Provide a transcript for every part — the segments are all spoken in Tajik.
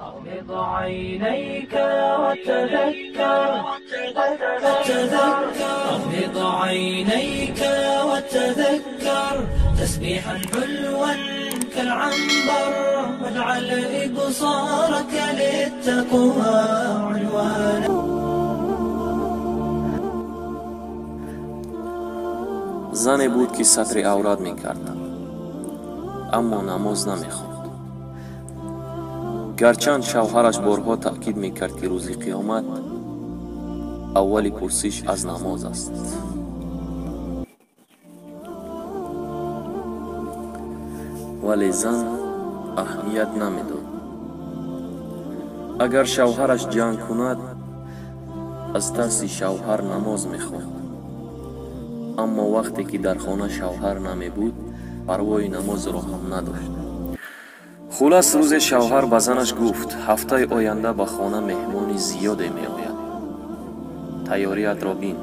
أغمض عينيك وتذكر، أغمض عينيك وتذكر تسبيحا حلوا كالعنبر، واجعل إبصارك للتقوى عنوانا. Зане буд, ки сатри аврат мекард, аммо намоз намехонд. Гарчанд шавҳараш борҳо таъкид мекард, ки рӯзи қиёмат аввали пурсиш аз намоз аст. Вале зан аҳамият намедод. Агар шавҳараш ҷанг кунад, аз тарси шавҳар намоз мехонд. Аммо вақте ки дар хона шавҳар намебуд, парвои намозро ҳам надошт. Хулас, рӯзе шавҳар ба занаш гуфт: ҳафтаи оянда ба хона меҳмони зиёде меояд, тайёриятро бин.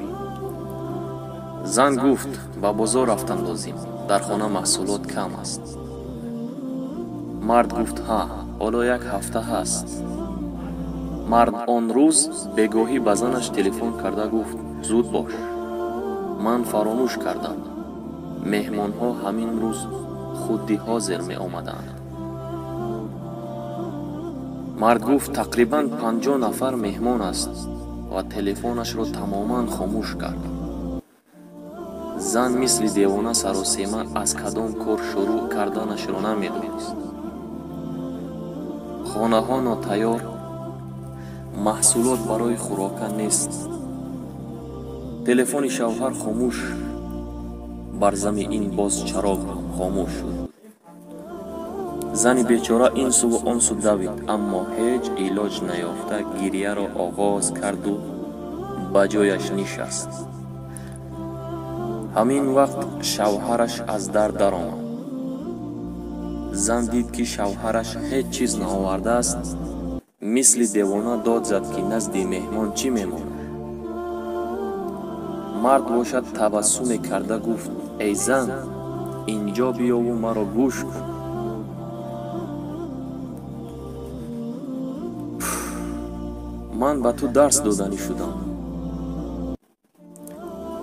Зан гуфт: ба бозор рафтан лозим, дар хона маҳсулот кам аст. Мард гуфт: ҳа, ҳоло як ҳафта ҳаст. Мард он рӯз бегоҳӣ ба занаш телефон карда гуфт: зуд бош, ман фаромӯш кардам, меҳмонҳо ҳамин рӯз худди ҳозир меомаданд. Мард гуфт: тақрибан 50 нафар меҳмон аст, ва телефонашро тамоман хомӯш кард. Зан мисли девона саросема аз кадом кор шурӯъ карданашро намедонист. Хонаҳо нотайёр, маҳсулот барои хӯрока нест. Телефони шавҳар хомӯш, бар зами ин боз чароғ ҳам хомӯш шуд. Зани бечора ин суву он су давид, аммо ҳеҷ илоҷ наёфта гирьяро оғоз карду ба ҷояш нишаст. Ҳамин вақт шавҳараш аз дар даромад. Зан дид, ки шавҳараш ҳеҷ чиз наовардааст, мисли девона дод зад, ки назди меҳмон чӣ мемонад. Мард бошад табассуме карда гуфт: эй зан, инҷо биёву маро гӯш кун. Ман ба ту дарс доданӣ шудам.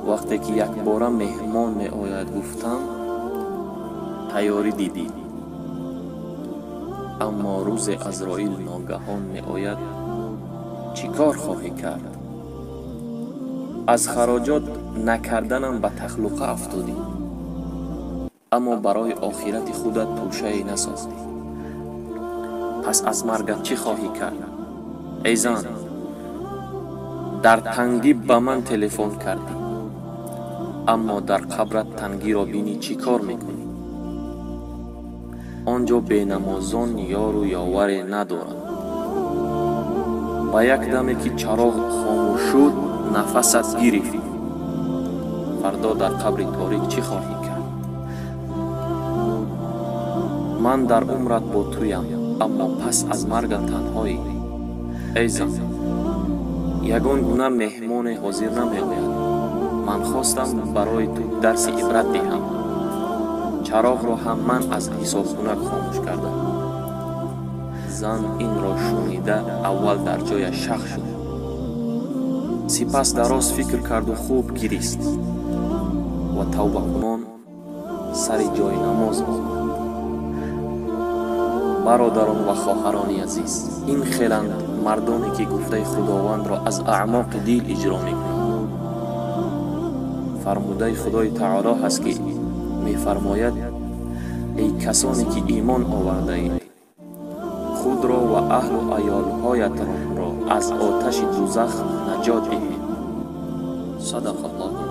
Вақте ки якбора меҳмон меояд, гуфтам, тайёрӣ дидӣ. Аммо рӯзе Азроил ногаҳон меояд, чӣ кор хоҳӣ кард? Аз хароҷот накарданам ба тахлуқа афтодӣ, аммо барои охирати худат тӯшае насохтӣ. Пас аз маргат чӣ хоҳӣ кард? Эй зан, дар тангӣ ба ман телефон кардӣ, аммо дар қабрат тангиро бинӣ чӣ кор мекунӣ? Он ҷо бенамозон ёру ёваре надорад. Ба як даме ки чароғ хомӯш шуд, нафасат гирифт. Фардо дар қабри торик чӣ хоҳӣ кард? Ман дар умрат бо туям, аммо пас аз маргат танҳоӣ. Эй зан, ягон гуна меҳмоне ҳозир намеояд. Ман хостам барои ту дарси ибрат диҳам. Чароғро ҳам ман аз ҳисобкунак хомӯш кардам. Зан инро шунида аввал дар ҷояш шах шуд. Сипас дароз фикр карду хуб гирист ва тавбакунон сари ҷои намоз омад. Бародарон ва хоҳарони азиз, ин хеланд мардоне, ки гуфтаи Худовандро аз аъмоқи дил иҷро мекунанд. Фармудаи Худои Таоло ҳаст, ки мефармояд: эй касоне ки имон овардаед, худро ва аҳлу аёлҳоятонро аз оташи дузах наҷот диҳед. Садақа Аллоҳу.